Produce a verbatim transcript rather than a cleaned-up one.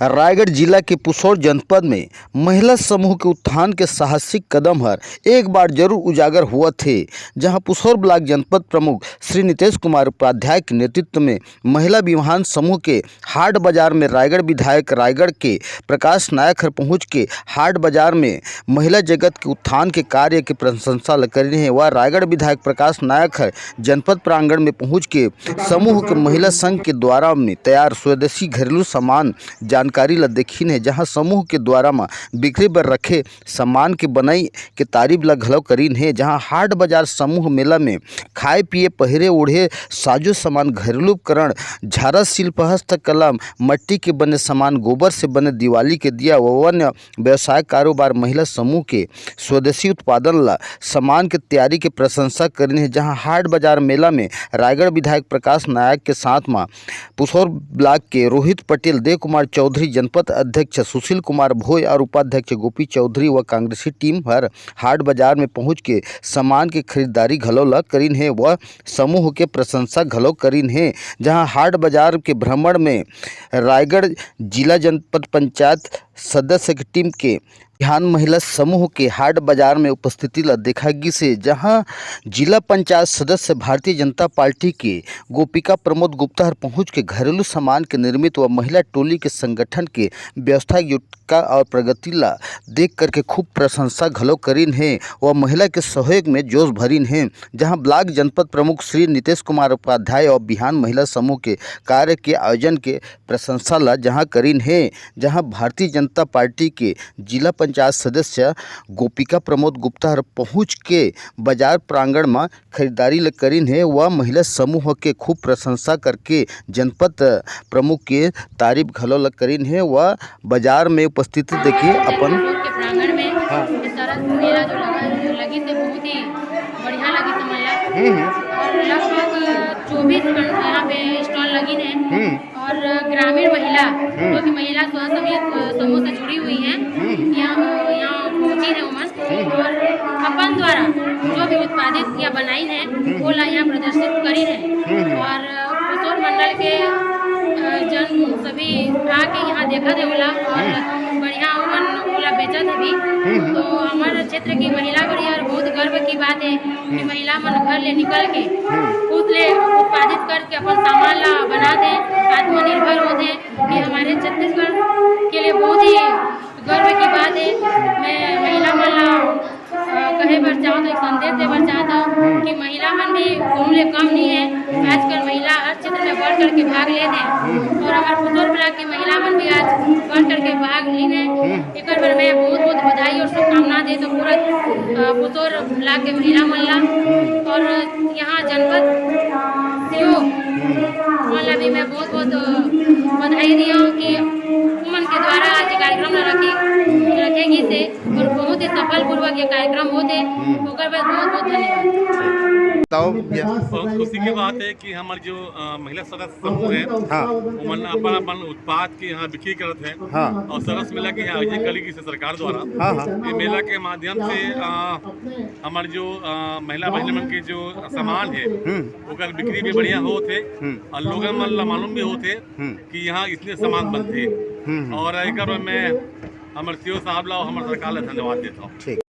रायगढ़ जिला के पुसौर जनपद में महिला समूह के उत्थान के साहसिक कदम हर एक बार जरूर उजागर होवत हे, जहां पुसौर ब्लॉक जनपद प्रमुख श्री नितेश कुमार उपाध्याय के नेतृत्व में महिला बिहान समूह के हाट बाजार में रायगढ़ विधायक रायगढ़ के प्रकाश नायक हर पहुंच के हाट बाजार में महिला जगत के उत्थान के कार्य के प्रशंसा ल करिन हे। व रायगढ़ विधायक प्रकाश नायक हर जनपद प्रांगण में पहुंच के समूह के महिला संघ के द्वारा में तैयार स्वदेशी घरेलू सामान जानकारी ल देखिन हे, जहां समूह के द्वारा म बिक्री बर रखे सामान के बनई के तारीफ ल घलो करिन हे, जहां हाट बाजार समूह मेला में खाए पिए, पहिरे ओढ़े, साजो सामान, घरेलू उपकरण, झारा शिल्प, हस्तकला, मट्टी के बने सामान, गोबर से बने दिवाली के दिया व अन्य व्यवसाय कारोबार महिला समूह के स्वदेशी उत्पादन ला सामान के तैयारी के प्रशंसा करिन हे, जहां हाट बाजार मेला में रायगढ़ विधायक प्रकाश नायक के साथ म पुसौर ब्लॉक के रोहित पटेल, देव कुमार चौधरी, जनपद अध्यक्ष सुशील कुमार भोय और उपाध्यक्ष गोपी चौधरी व कांग्रेसी टीम हर हाट बाजार में पहुंच के सामान के खरीदारी घलो ला करिन हे व समूह के प्रशंसा घलो करिन हे, जहां हाट बाजार के भ्रमण में रायगढ़ जिला जनपद पंचायत सदस्य के टीम के बिहान महिला समूह के हाट बाजार में उपस्थिति ला देखा गिस हे, जहां जिला पंचायत सदस्य भारतीय जनता पार्टी के गोपिका प्रमोद गुप्ता हर पहुंच के घरेलू सामान के निर्मित व महिला टोली के संगठन के व्यवस्था, एकजुटता और प्रगति ला देख करके खूब प्रशंसा घलो करिन हे व महिला के सहयोग में जोश भरिन हे, जहां ब्लॉक जनपद प्रमुख श्री नितेश कुमार उपाध्याय और बिहान महिला समूह के कार्य के आयोजन के प्रशंसा ला जहां करिन हे, जहां भारतीय जनता पार्टी के जिला पंचायत सदस्य गोपिका प्रमोद गुप्ता हर पहुंच के बाजार प्रांगण म खरीदारी ल करिन हे व महिला समूह के खूब प्रशंसा करके जनपद प्रमुख के तारीफ घलो ल करिन हे व बाजार में उपस्थिति देके अपन के प्रांगण में हाँ। ये सरस मेला जो लगा, जो लगी से बहुत ही बढ़िया लगी समझ ला। हम्म, हम्म। और लगभग चौबीस खंड यहाँ पे स्टॉल लगी है। हम्म। और ग्रामीण महिला हम्म। जो कि महिला स्व सहायता समूह से जुड़ी हुई है, हम्म। यहाँ, यहाँ पहुँची है उमन। हम्म। और अपन द्वारा जो भी उत्पादित या बनाई है, हम्म। वो ला यहाँ प्रदर्शित करी है। हम्म। और पुसौर मंडल के, अ, जन सभी आके यहाँ देखत हे ओला और हम्म। बढ़िया उमन ओला बेचत हे भी। हम्म। तो हमारे क्षेत्र की महिला बढ़िया और बहुत गर्व की बात है कि हम्म। महिला मन घर ले निकल के हम्म। खुद ले उत्पादित करके अपन सामान ला बना दे, आत्मनिर्भर हो दे। ये हमारे छत्तीसगढ़ के लिए बहुत ही गर्व की बात है। मैं महिला मन ला, अ, कहे बर चाहत हूँ, एक संदेश दे बर चाहत हूँ हम्म। कि महिला मन भी कहूँ ले कम नहीं है। हम्म। आजकल महिला हर क्षेत्र में बढ़ चढ़ के भाग लेत है हम्म। और हमारे पुसौर ब्लॉक की महिला मन भी आज बढ़ चढ़ के भाग लीन है। हम्म। एकर बर मैं बहुत बहुत बधाई और शुभकामना देत हूँ पूरा, अ, पुसौर ब्लॉक के महिला मन ला। हम्म। और यहाँ जनपद सीओ हम्म। मन ला भी मैं बहुत बहुत, अ, बधाई दिया हूँ कि उमन के द्वारा आज ये कार्यक्रम ला रखे, रखे गिस हे और बहुत ही सफलपूर्वक ये कार्यक्रम होत हे। हम्म। ओकर बर बहुत बहुत धन्यवाद। बताओ भैया। बहुत खुशी की बात है कि हमारे जो, अ, महिला सदस्य समूह है, हाँ। उमन अपन अपन उत्पाद के यहाँ बिक्री करत है हाँ। और सरस मेला के यहाँ आयोजन करी गिस हे सरकार द्वारा। हाँ, हाँ। ये मेला के माध्यम से, अ, हमारे जो, अ, महिला बहन मन के जो सामान है, हम्म। ओकर बिक्री भी बढ़िया होत है हम्म। और लोगन मन ला मालूम भी होत है हम्म। कि यहाँ इसने सामान बनते हैं। हम्म, हम्म। और एकर बर मैं हमर सीओ साहब ला और हमर सरकार ला धन्यवाद देता हूँ। ठीक।